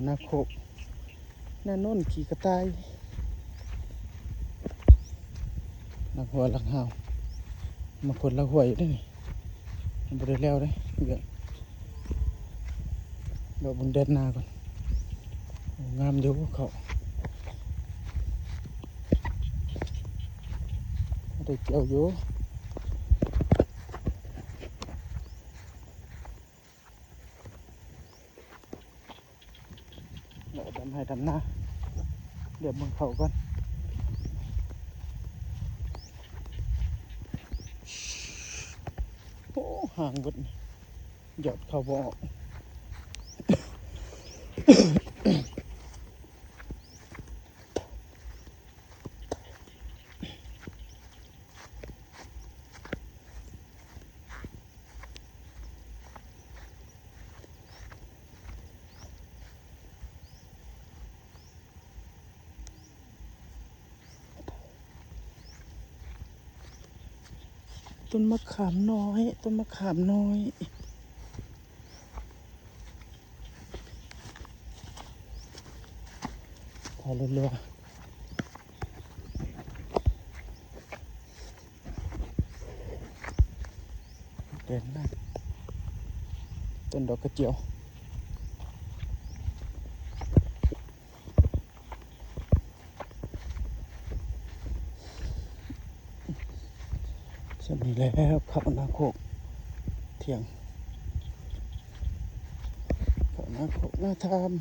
ນາໂຄກ ນາໂນນຂີ້ກະຕ່າຍ ລັກຫົວລັກຫາວ ມາຄົນລັກຫົວຢູ່ເດ້ນີ້ ຍັງບໍ່ໄດ້ແລ້ວເດ້ວຽກ. ເລາະເບິ່ງແດນນາກ່ອນ. ໂອ້ ງາມຢູ່ເຂົາ ໄດ້ກ່ຽວຢູ່. ເລາະດຳໄຮ່ດຳນາ ລຽບເບິ່ງເຂົ້າກ່ອນ. ໂອ້ ຫ່າງເບິດ ຍອດເຂົ້າບໍ່ອອກ. ຕົ້ນມະຂາມນ້ອຍ ຕົ້ນມະຂາມນ້ອຍ. ໄປເລື້ອຍໆ ເດີນມາ ຕົ້ນດອກກະຈຽວ. ສ່ຳນີ້ແລ້ວ ເຂົ້ານາໂຄກທ່ຽງ ເຂົ້ານາໂຄກນາທາມ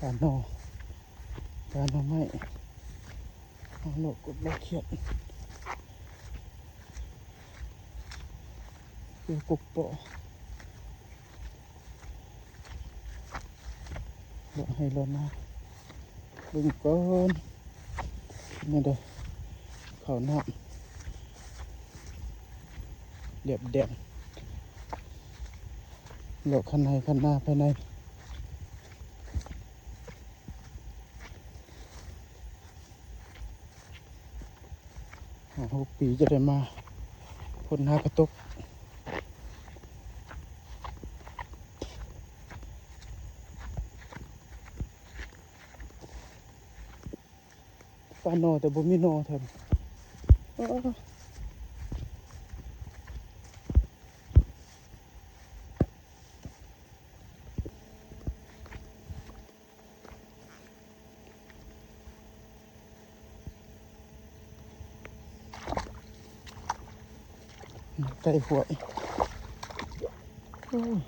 ປາໜໍ່ ປາໜໍ່ໄມ້ ເອົາໂລດກົບໂລດຂຽດ ເພື່ອກົກປໍ. ເລາະໄຮ່ເລາະນາເບິ່ງກ່ອນ. ນີ້ເດີ ເຂົ້ານ້ຳ ລຽບແດນ ເລາະຄັນໄຮ່ຄັນນາພາຍໃນ. ຫ້າຫົກປີຈະໄດ້ມາພົ້ນຫາກະຕົກ. ປາໜໍ່ແຕ່ບໍ່ມີໜໍ່ແທ້. ເອີ. ໃກ້ຫ້ວຍ ໂອ້ຍ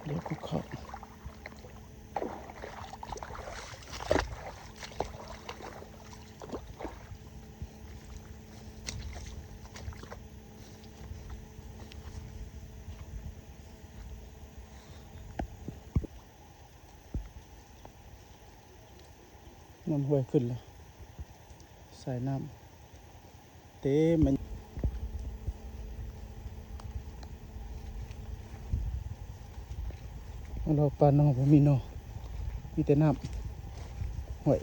ດຽວກໍເຂົ້າ. ນ້ຳຫ້ວຍຂຶ້ນແລ້ວ ສາຍນ້ຳເຕັມ. ເລາະປາໜໍ່ບໍ່ມີໜໍ່ ມີແຕ່ນ້ຳຫ້ວຍ.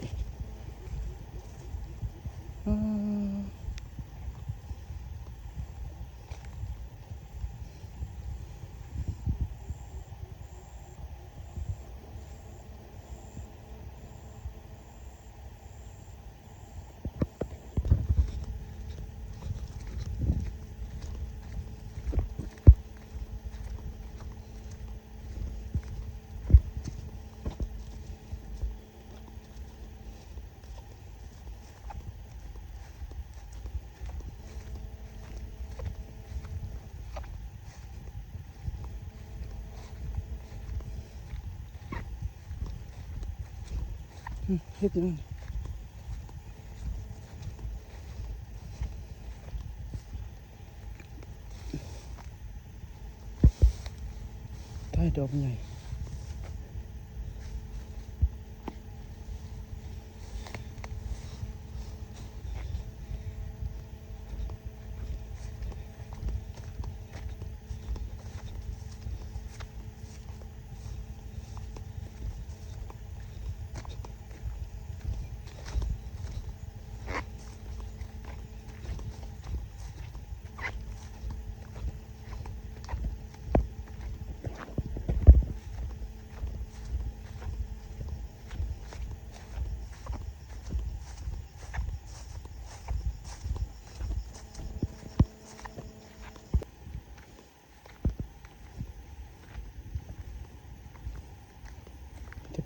ເຮັດຫຍັງ? ໄດ້ດອກໃຫຍ່. ເ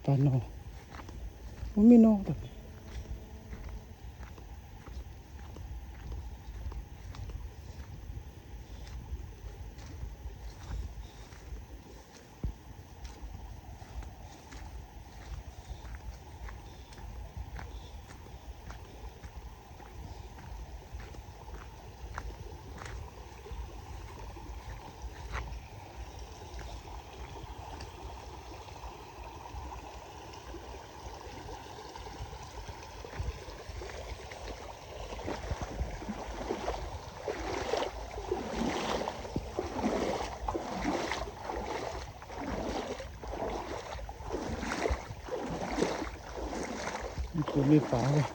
ປາໜໍ່ ບໍ່ມີໜໍ່ດອກ. ມີກົບມີປາເວີຍ.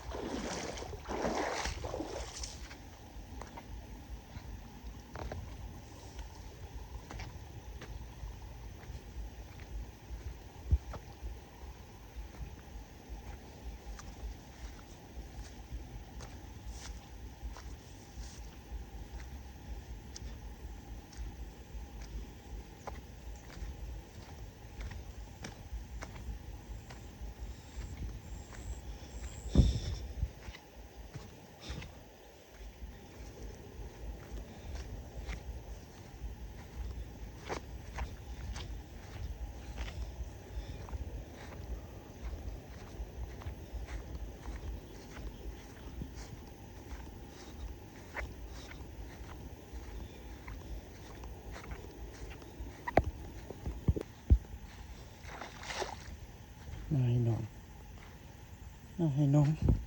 ນາຍນ້ອງ ນາຍນ້ອງ